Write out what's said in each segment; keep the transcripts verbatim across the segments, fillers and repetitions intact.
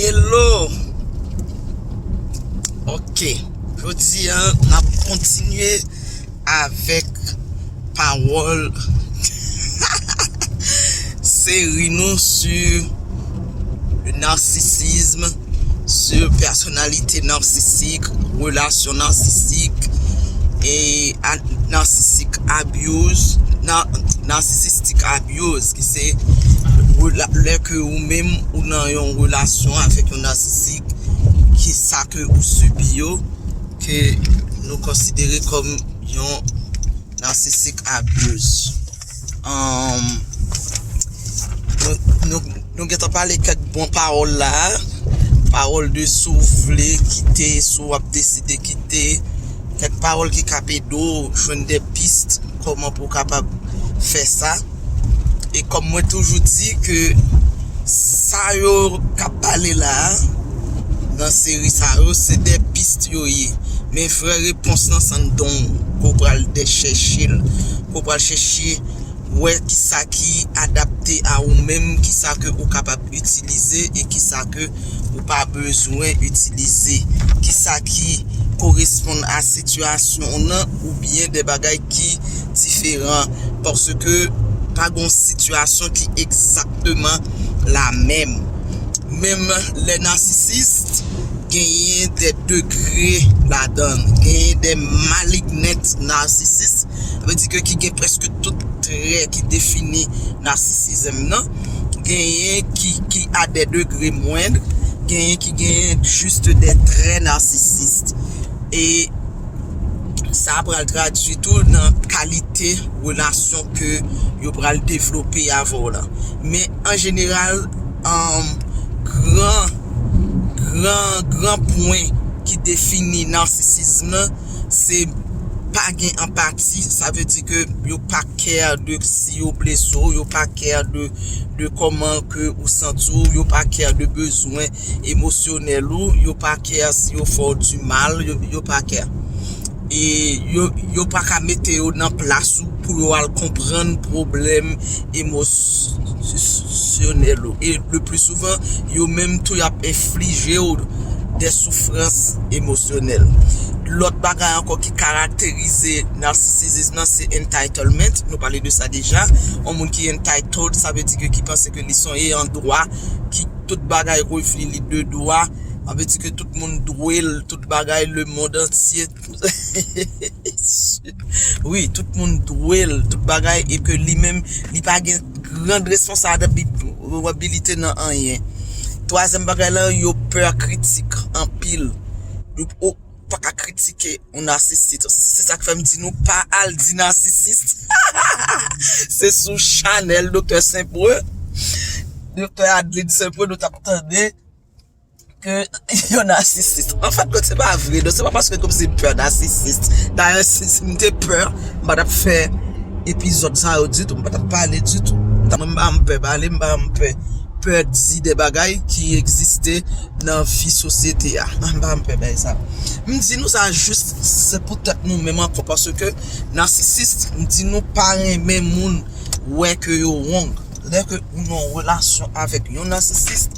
Hello. Ok. Jodi a, n ap kontinye avèk pawòl seri nou sur le narcissisme, sur personnalité narcissique, relation narcissique, e a- narcissistic abuse, na- narcissistic abuse, ki se rela- lè ke ou menm ou nan yon relasyon avèk yon narsisik, ki sa ke ou sibi yo, ke nou konsidere kòm yon narcissistic abuse. Um, nou, nou, nou gentan pale kèk bon pawòl la. Pawòl de si w vle kite, si w ap deside kite. Kèk pawòl ki ka ede w jwenn de pis kòman pou w kapab fè sa. E kòm mwen toujou di ke sa yo k ap pale la a, nan seri sa yo, se de pis yo ye. Men vrè repons lan, se anndan w ke w pral de chèche l, ke w pral chèche wè kisa ki adapte a ou menm, kisa ke ou kapab itilize e kisa ke ou pa bezwen itilize, kisa ki koresponn a sitiyasyon w nan oubyen de bagay ki diferan, paske pa gon sitiyasyon ki egzakteman la menm. Menm lè narsisis, genyen de degre ladan l, genyen de malignant narcissistes, sa vle di ke ki gen prèske tout trè ki defini narsisizm nan. Genyen ki, ki a de degre mwen, genyen ki genyen juste des traits narcissistes. E sa pral tradui tou nan kalite relasyon ke yo pral devlope avè w lan. Men an jeneral, um, gran, gran, gran pwen ki defini narsisizm nan, se pa gen anpati. Sa vle di ke yo pa care de si yo blese w, yo pa care de, de kòman ke ou santi w, yo pa care de bezwen emosyonèl ou, yo pa care si yo fè w du mal, yo, yo pa care. E yo, yo pa ka mete yo nan plas ou pou yo al konprann pwoblèm emosyonèl ou. E le pli souvan, yo menm tou y ap enflije w de soufrans emosyonèl. Lòt bagay ankò ki karakterize narsisizm nan, se entitlement. Nou pale de sa deja. Yon moun ki entitled, sa vle di ke ki panse ke li se yon eyan dwa, ki tout bagay revni li de dwa. Sa vle di ke tout moun dwe l, tout bagay, le monde entier. Wi, tout moun dwe l, tout bagay, e ke li menm, li pa gen gran responsabilite nan anyen. Twazyèm bagay la, yo pè kritik anpil. Yo, ou pa ka kritike yon narsisis. Se sa k fè m di nou pa al di narsisis. Se sou chanèl Doktè Saint-Preux, Doktè Adlin Saint-Preux, nou t ap tande ke yon narsisis. Anfèt, non, se pa vre, non, se pa paske kòmsi m pè narsisis. Dayè, si, si m te pè, m pa t ap fè epizòd sa yo ditou, m pa t ap pale ditou. Mwen, m pa m pè pale, m pa m pè, pè di de bagay ki egziste nan vi sosyete a. M pa m pè bagay sa. M di nou sa jis, se pou tèt nou menm ankò, paske narsisis, m di nou pa renmen moun wè ke yo wrong. Lè ke ou nan relasyon avèk yon narsisis,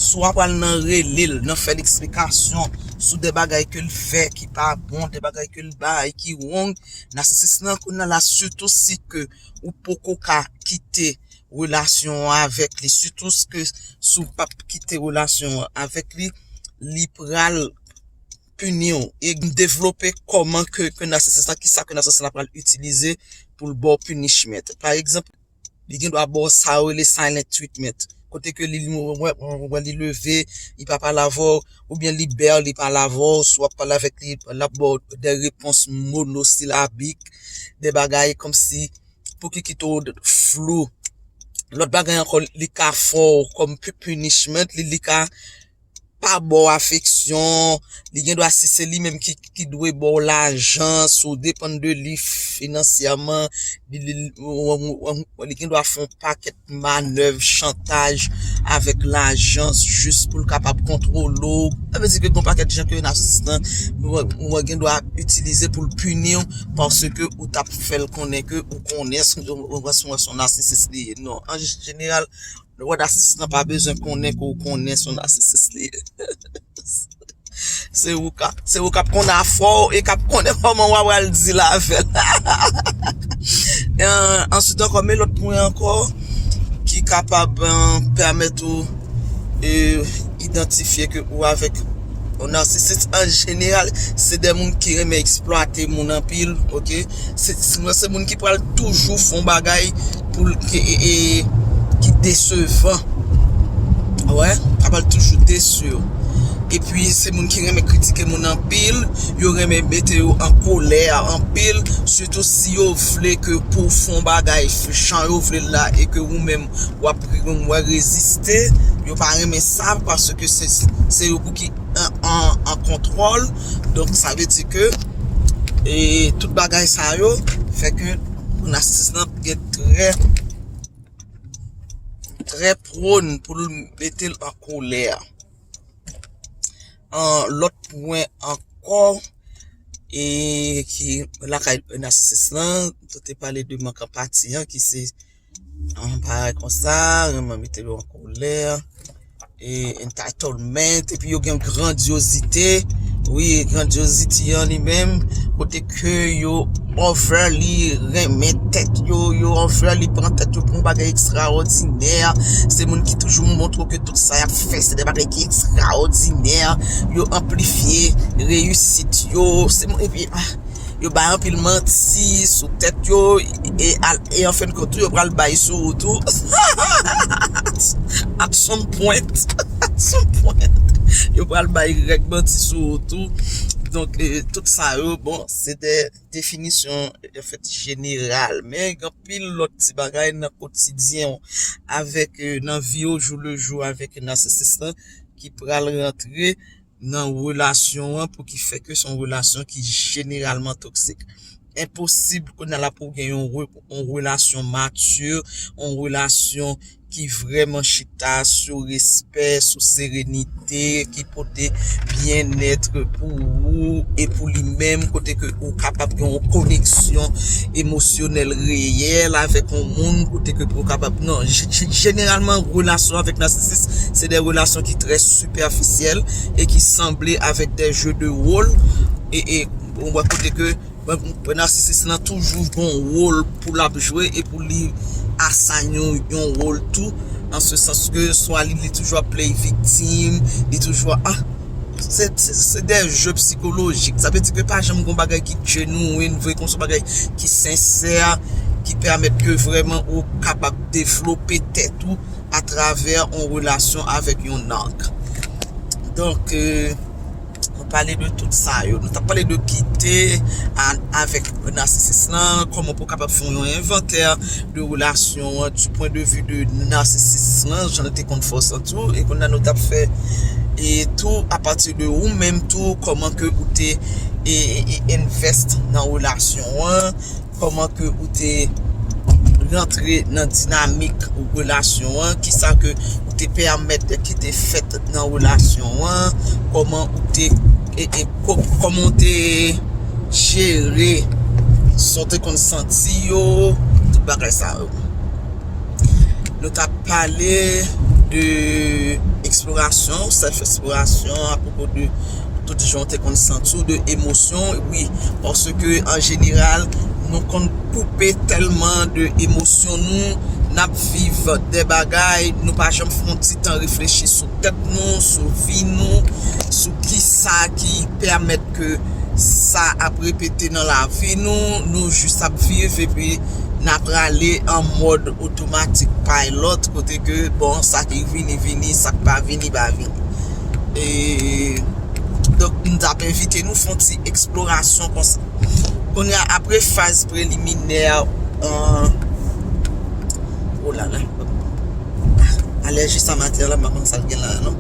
swa pral nan rele l, nan fè l eksplikasyon sou de bagay ke l fè ki pa bon, de bagay ke l bay ki wrong, narsisis nan kounye a la, sitou si ke ou poko ka kite relasyon an avèk li, sitou si ke si w p ap kite relasyon an avèk li, li pral pini w. E m devlope kòman ke, ke narsisis la, kisa ke narsisis la pral itilize pou l ba w punishment. Pa egzanp, li gen dwa ba w sa yo rele silent treatment. Kote ke li, li, wè, wè, wè, li leve, li pa pale avè w, oubyen li bè, li pale avè w, si w ap pale avèk li, l ap ba w de repons monosilabik, de bagay kòmsi pou ki kite w flou. Lòt bagay ankò, li ka fè w kòm pu-, punishment, li, li ka pa ba w afeksyon, li gen dwa, si se li menm ki, ki dwe ba w lajan, si w depann de li finansyèman, li, li, li gen dwa fè yon pakèt manèv, chantaj avèk lajan, jis pou l kapab kontwole w. Sa vle di ke gen yon pakèt jan ke narsisist lan, ou, ou gen dwa itilize pou l pini w, paske ou t ap fè l konnen ke ou konnen se, se, se yon narsisist li ye. Non, an jeneral, Lè w wè nasisis lan pa bezwen konnen ke w konnen se yon nasisis li ye. Se ou k ap, se ou k ap konn afè w e k ap konnen kòman w a pral deal avè l. Euh, answit ankò, men lòt pwen ankò ki kapab, euh, pèmèt ou, euh, idantifye ke ou avèk yon nasisis an jeneral, se de moun ki renmen eksplwate moun anpil, oke? Se, se, se moun ki pral toujou fè yon bagay pou l, ki, e, e, ki desevan. Wè, ka pral toujou desi w. Epi, se moun ki renmen kritike moun anpil, yo renmen mete yo an kolè anpil, sitou si yo vle ke pou w fè yon bagay jan yo vle l la e ke ou menm w ap ri, w ap reziste, yo pa renmen sa paske se, se yo pou ki an, an, an kontwòl. Donk, sa vle di ke, e, tout bagay sa yo fè ke nasisis lan gen trè, trè prone pou l mete l an kolè. An, lòt pwen ankò, e ki lakay nasisis lan, nou te pale de mank anpati an, ki se yon bagay konsa, renmen mete yo an kolè, e entitlement, epi yo gen grandyozite. Wi, grandyozite an li menm, kote ke yo overly renmen tèt yo, yo overly pran tèt yo pou yon bagay ekstraòdinè. Se moun ki toujou montre w ke tout sa y ap fè, se de bagay ki ekstraòdinè. Yo anplifye reyisit yo. Se moun, epi, ah, yo bay anpil manti sou tèt yo, e, al-, e an fen de kont tou, yo pral bay sou ou tou. At some point, at some point, yo pral bay règ manti sou ou tou. Donk, e, tout sa yo, bon, se de definisyon, an fèt, jeneral. Men, gen anpil lòt ti bagay nan kotidyen w avèk, e, nan vi w jou le jou avèk nasisis lan ki pral rantre nan relasyon an pou ki fè ke se yon relasyon ki jeneralman toksik. Enposib kounye a la pou w gen yon re-, yon relasyon mati, yon relasyon ki vrèman chita sou respè, sou serenite, ki pote byennèt pou ou e pou li menm, kote ke ou kapab gen yon koneksyon emosyonèl reyèl avèk yon moun, kote ke pou w kapab, non, je-, je-, jeneralman, relasyon avèk nasisis, se de relasyon ki trè sipèfisyèl e ki sanble avèk de jeu de rôle. E, e, ou wè kote ke, bon, nasisis lan toujou gon wòl pou l ap jwe e pou li assign yon, yon wòl tou, an se sans ke swa li, li toujou ap play viktim, li toujou ap, ah, se, se, se de jeu psikolojik. Sa vle di ke pa janm gon bagay ki genuine, vre, kon se bagay ki sensè, ki pèmèt ke vrèman ou kapab devlope tèt ou atravè yon relasyon avèk yon nonm. Donk, euh, nou pale de tout sa yo. Nou t ap pale de kite a-, avèk nasisis lan, kòman pou kapab fè yon envantè de relasyon an, du point de vue de nasisis lan, jan nou te konn fè sa tou, e kounye a nou t ap fè, e tou, apati de ou menm tou, kòman ke ou te, e, e, e invest nan relasyon an, kòman ke ou te rantre nan dinamik relasyon an, kisa ke ou te pèmèt ki te fèt nan relasyon an, kòman ou te, e, e, ko-, kòman ou te jere sa w te konn santi yo, tout bagay sa yo. Nou t ap pale de eksplorasyon, self eksplorasyon, apwopo de tout jan w te konn santi w, de emosyon, wi, paske an jeneral, nou konn koupe tèlman de emosyon nou, n ap viv de bagay, nou pa janm fè yon ti tan reflechi sou tèt nou, sou vi nou, sou kisa ki pèmèt ke sa ap repete nan lavi nou, nou jis ap viv epi n ap prale an mòd otomatik pilot, kote ke, bon, sa ki vini, vini, sa k pa vini, pa vini. E, donk, m t ap envite nou fè yon ti eksplorasyon konsa. Kounye a, apre faz preliminè, euh, oh là là, alèji sa maten la, m pa konn sa l gen la, non.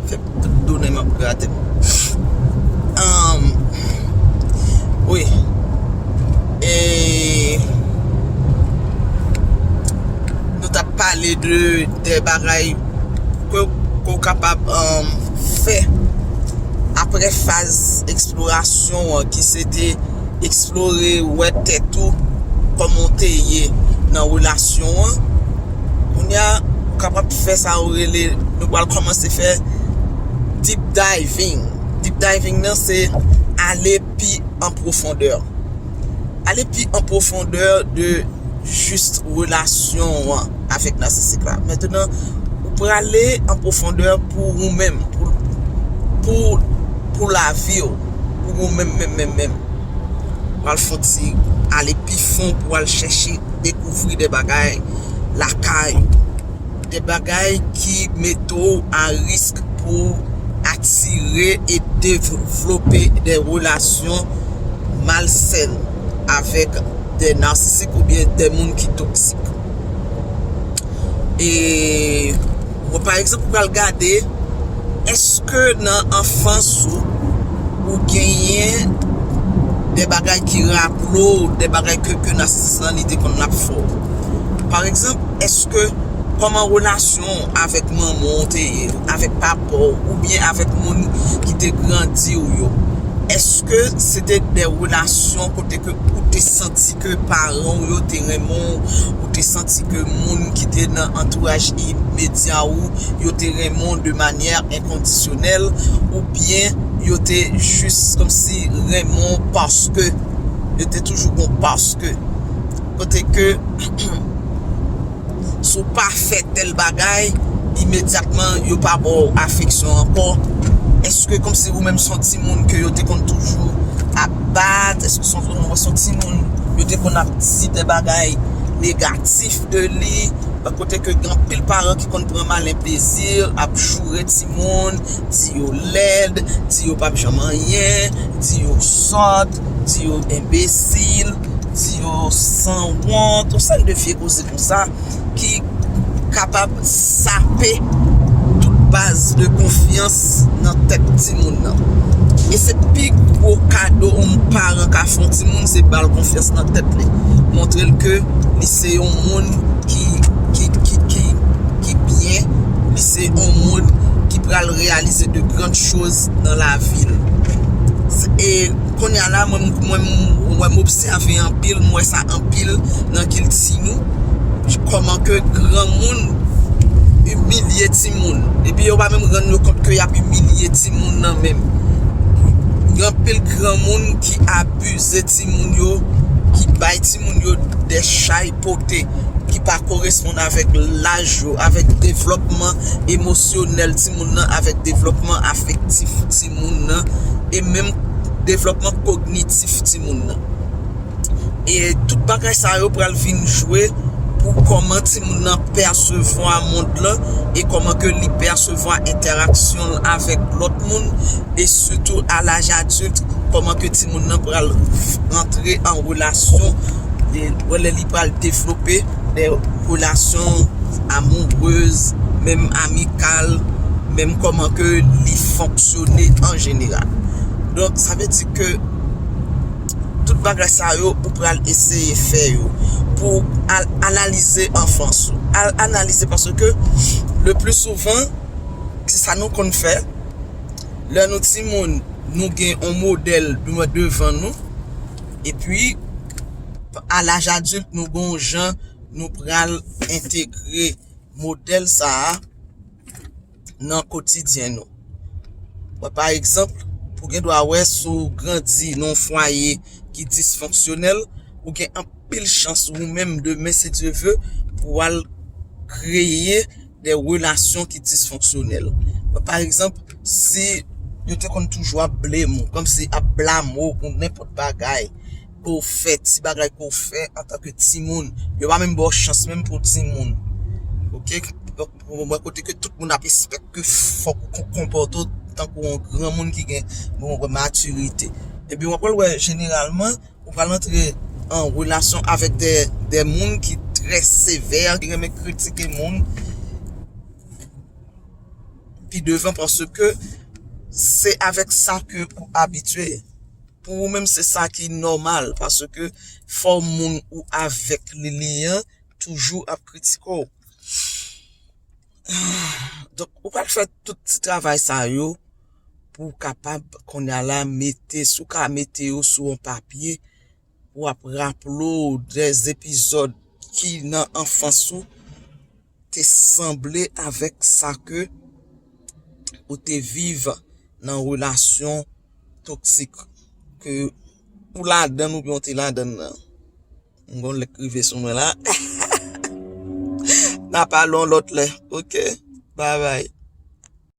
Fè tout donnen m ap grate m. Um, wi. E nou t ap pale de, de bagay ke, ke w kapab, um, fè apre faz eksplorasyon an, ki se te eksplore, wè tèt ou, kòman w te ye nan relasyon an. Kounye a, Ou kapab fè sa yo rele, nou pral kòmanse fè deep diving. Deep diving nan se ale pi an pwofondè. Ale pi an pwofondè de jis relasyon an avèk nasisik la. Mentnan, ou prale an pwofondè pou ou menm, pou, pou, pou lavi w, pou ou menm, menm, menm, menm. Pral fon ti ale pi fon pou al chèche dekouvri de bagay lakay, de bagay ki mete w a risk pou atire e devlope de relasyon malsèn avèk de nasisik oubyen de moun ki toksik. E, bon, pa egzanp, ou pral gade, èske nan anfans ou, ou genyen de bagay ki raple w, de bagay ke, ke nasis lan li te konn ap fè w? Pa egzanp, èske kòman relasyon w avèk manman w te ye, avèk papa w, oubyen avèk moun ki te grandi w yo? Èske se te de relasyon kote ke ou te santi ke paran w yo te renmen w, ou te santi ke moun ki te nan antouraj imedya ou yo te renmen w de manyè enkondisyonèl, oubyen yo te jis kòmsi renmen w paske yo te toujou gon paske? Kote ke si w pa fè tèl bagay, imedyatman yo pa ba w afeksyon ankò? Èske kòmsi ou menm se yon timoun ke yo te konn toujou ap bat? Èske se yon, se yon timoun yo te konn ap di de bagay negatif de li? Kote ke gen anpil paran ki konn pran malen plezi ap joure timoun, di yo lèd, di yo p ap janm anyen, di yo sòt, di yo enbesil, di yo sanwont, yon seri de vye koze konsa ki kapab sape tout baz de konfyans nan tèt timoun nan. E se pi gwo kado yon paran ka fè yon timoun, se ba l konfyans nan tèt li. Montre l ke li se yon moun ki, ki, ki, ki, ki byen, li se yon moun ki pral reyalize de grandes choses nan lavi l. E kounye a la, mwen, mwen, mwen, m obsève anpil, m wè sa anpil nan kilti nou, kòman ke granmoun imilye timoun. Epi yo pa menm rann yo kont ke y ap imilye timoun nan menm. Gen anpil granmoun ki abize timoun yo, ki bay timoun yo de chay pote ki pa koresponn avèk laj yo, avèk devlòpman emosyonèl timoun nan, avèk devlòpman afektif timoun nan, e menm devlòpman kognitif timoun nan. E tout bagay sa yo pral vin jwe pou kòman timoun nan pèsevwa mond lan e kòman ke li pèsevwa entèraksyon l avèk lòt moun, e sitou a laj adilt, kòman ke timoun nan pral rantre an relasyon, e lè li pral devlope de relasyon amourez, menm amikal, menm kòman ke li fonksyone an jeneral. Donk, sa vle di ke tout bagay sa yo, ou pral eseye fè yo pou al analize anfans ou. Al analize, paske le pli souvan, se sa nou konn fè. Lè nou timoun, nou gen yon modèl dwe-, devan nou, epi a laj adilt, nou gen yon jan nou pral entegre modèl sa a nan kotidyen nou. Bon, pa egzanp, ou gen dwa wè si w grandi nan yon fwaye ki disfonksyonèl, ou gen anpil chans ou menm, demen, si Dye ve, pou w al kreye de relasyon ki disfonksyonèl. Bon, pa egzanp, si yo te konn toujou ap blame w, kòmsi ap blame w pou nenpòt bagay ke w fè, ti bagay ke w fè antanke timoun, yo pa menm ba w chans menm pou w timoun. Oke? Donk, mwen kote ke tout moun ap espèk ke fòk ou kon-, konpòte w tankou yon granmoun ki gen, bon, matirite. Epi w ap wè, jeneralman, ou pral antre an relasyon avèk de, de moun ki trè sevè, ki renmen kritike moun. Pi devan, paske se avèk sa ke ou abitye. Pou ou menm, se sa ki nòmal, paske fò moun ou avèk li, li an toujou ap kritike w. Donk, ou pral fè tout ti travay sa yo pou w kapab, kounye a la, mete, si w ka mete yo sou yon papye, w ap raple w de epizòd ki nan anfans ou, te sanble avèk sa ke ou te viv nan relasyon toksik ke ou ladann oubyen ou te ladann nan. M gon lèk rive sou mwen la. N a pale yon lòt lè. Ok. Bye bye.